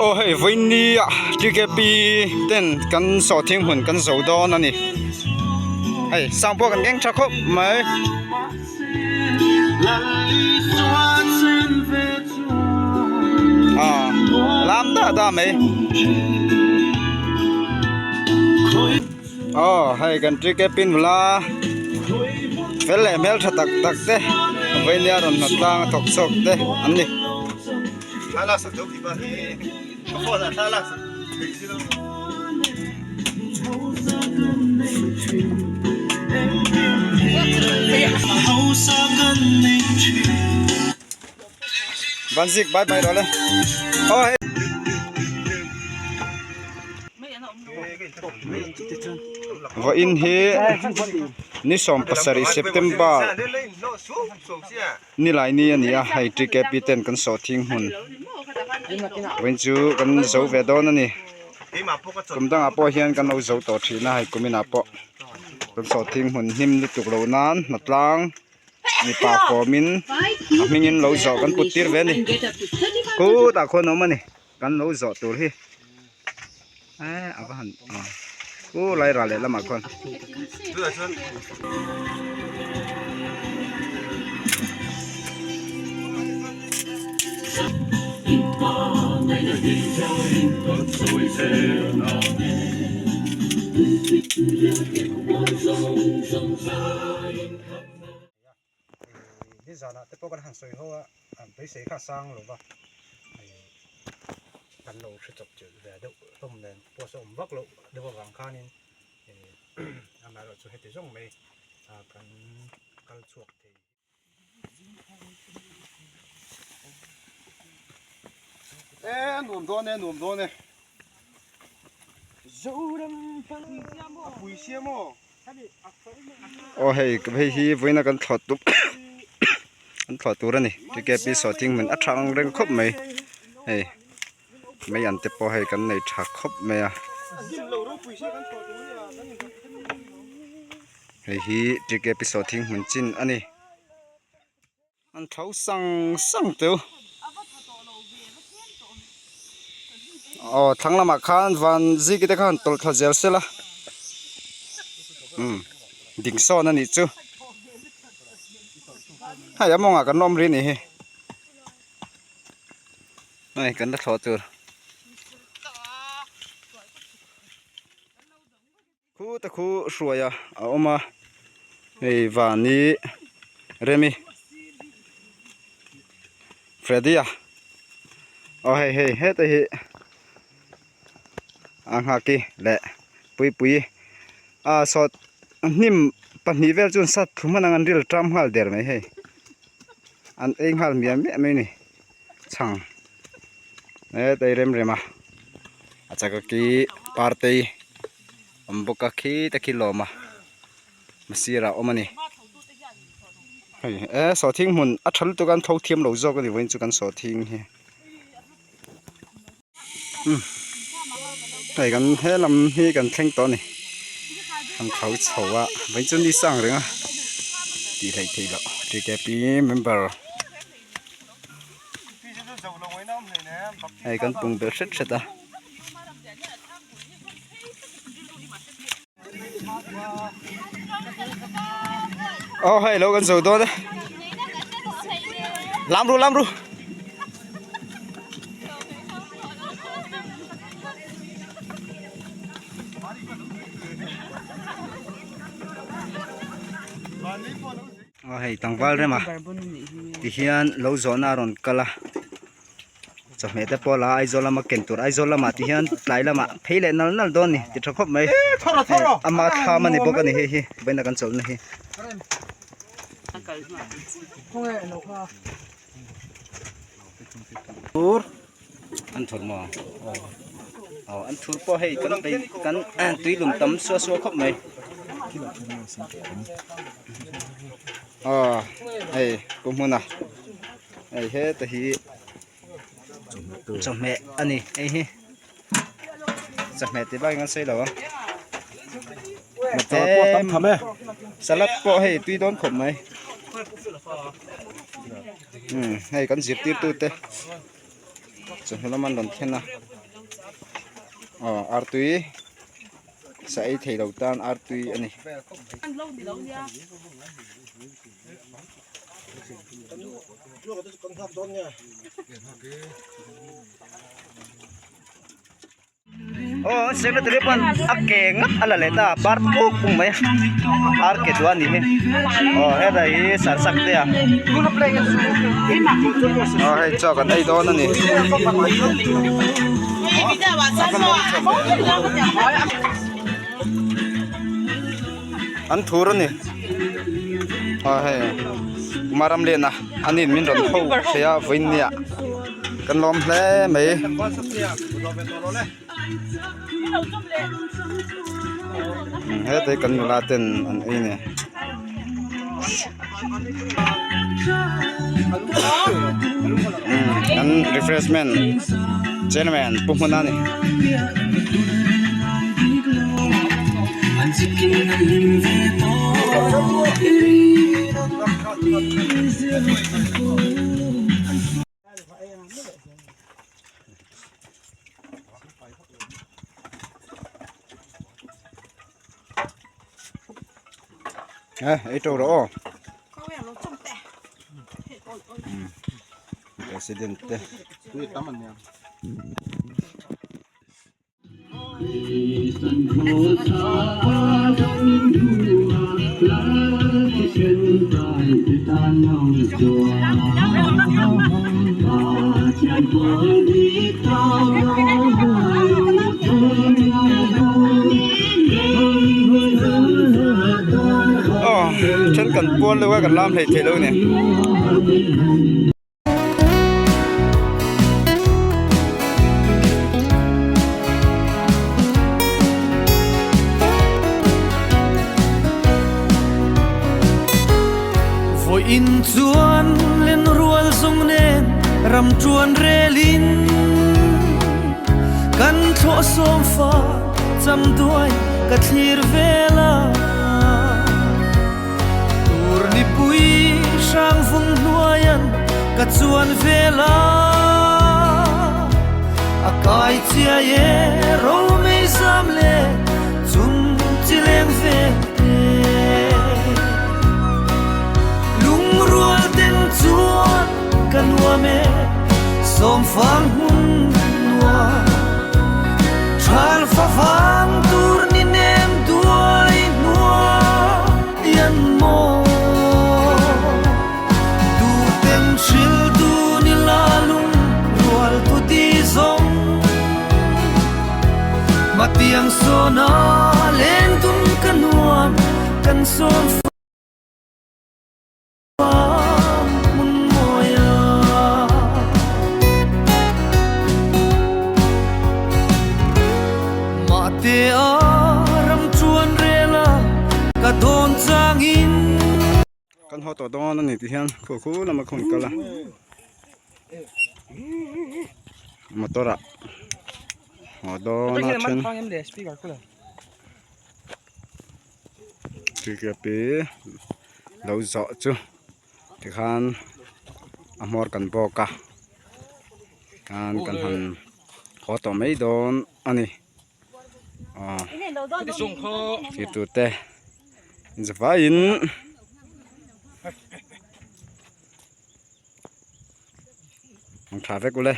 Aw hei vawiin ah TKP ten kan sawhthing hmun kan zo dawn a ni hei sang pawh kan keng tha khawp mai. Aw lam dah dah mai aw hei kan TKP nula fel leh hmel tha tak tak te vawiin rawn hnawt tlang a thawk chhuak te an ni. Vanzik bye bye rawh le aw hei. Vawiin hi ni 17 September. Nilai ni a ni a hei TKP ten kan sawh thing hmun vawiin chu kan zo ve dawn a ni kum dangah pawh hian kan lo zo tawh thin a hei kum inah pawh kan sawh thing hmun hnim lutuk loh nan hnatlang mipa fawmin a hmingin lo zawh kan put tir ve a ni khutah khuan a awm a ni kan lo zawh tur hi eh a va han u lai ral leh lamah khuan. Nizanah te pawh kan han sawi ho a, an beisei kha a sang lo va, kan lo hre chawp chilh ve deuh hlawm nen post a awm vak loh deuh avang khanin amaherawhchu heti zawng mai kan kal chhuak thei. E nuam dawn e nuam dawn e. Aw hei hei hi vawiina kan thlawh tur kan thlawh tur a ni TKP sawhthing hmun a tha ang reng khawp mai hei mei an te pawh hei kan nei tha khawp mai a hei hi TKP sawhthing hmun chin a ni. An tho sang sang teu. Aw thlang lamah khan van ziki te khan tawlh thla zel sela. Umm ding sawn a nih chu. Hei a mawngah kan awm rih a nih hi. Hei kan la thlawh tur. Khu te khu hruai a a awm a hei van hi Remi Freddy a aw hei hei heta hi a nghaki leh Puipuii a sawt hnim pahnih vel chu an sat thlu hman ang an ril ṭam nghal der mai hei an ei nghal miah miah mai a ni chhang heta hi rem rem a a chak a khi partei awm bawk a khi te khi lawm a sirah a awm a ni hei e sawhthing hmun a tha lutuk a an tho thiam lo zawk a ni vawiin chu kan sawhthing hi umm hei kan he lam hi kan thleng tawh a ni an tho chho a vawiin chu ni sang reng a tih hleih theih loh TKP member. Hei kan pung ber hret hret a. Aw hei lo kan zo dawn e. Lam ru lam ru. Aw hei tlangval rema tihian lo zawhna a rawn kal a chawhmeh te pawh la a Aizawl lama ken tur Aizawl lamah tihian tlai lamah phei leh nal nal dawn a ni ti tha khawp mai hei ama thlam a ni bawk a ni hei hi vawiin a kan chawlhna hi. An thur maw aw an thur pawh hei kan bei kan tui lum tam suah suah khawp mai aw hei pu hmuna hei heta hi chawhmeh a ni hei hi chawhmeh tih bak in an sawi lo ang salad pawh hei tui dawn khawp mai hei kan zirtirtu te chawhnu lam an rawn thlen a. Aw artui sa ei thei lo tan artui a ni. Aw secretary pawn a ke ngawt a la leh ta bar puk puk mai a ar ke duah a nih hi aw helai hi sarsak te a aw hei chaw kan ei dawn a ni. An thur a ni aw hei Maram Liana a nin min rawn ho thei a vawiin nia. Kan lawm hle mai. Hete kan nula ten an ei ni. Kan refreshment chairman pu hmuna ni. Ei to rawh aw president te. Aw then kan pual deuh a kan lam hlei thei lo a ni. Vawiin chuan len rual zawng nen ram ṭuan relin kan thlawh sawm fa cham duai ka thlir vel a. Tur nipui hrang vung hnuaian ka chuan vel a, a kai chiai e ro mei zam le chung chi leng ve te. Lungrual ten chuan ka nuam e sawmfang hmun nuam Thal fa vang tur ni nem duai hnuai an maw Tu ten hril tu ni la lung rual tu ti zawng Mà tiang sona len tum ka nuam kan sawm Kan haw tawh dawn a ni tih hian khu khu lama khawn kal a motor ah haw dawn a then Tikepi lo zawh chu tikhan a hmawr kan bawk a khan kan han haw tawh mai dawn a ni aw thirtur te zavaiin an tha vek ule.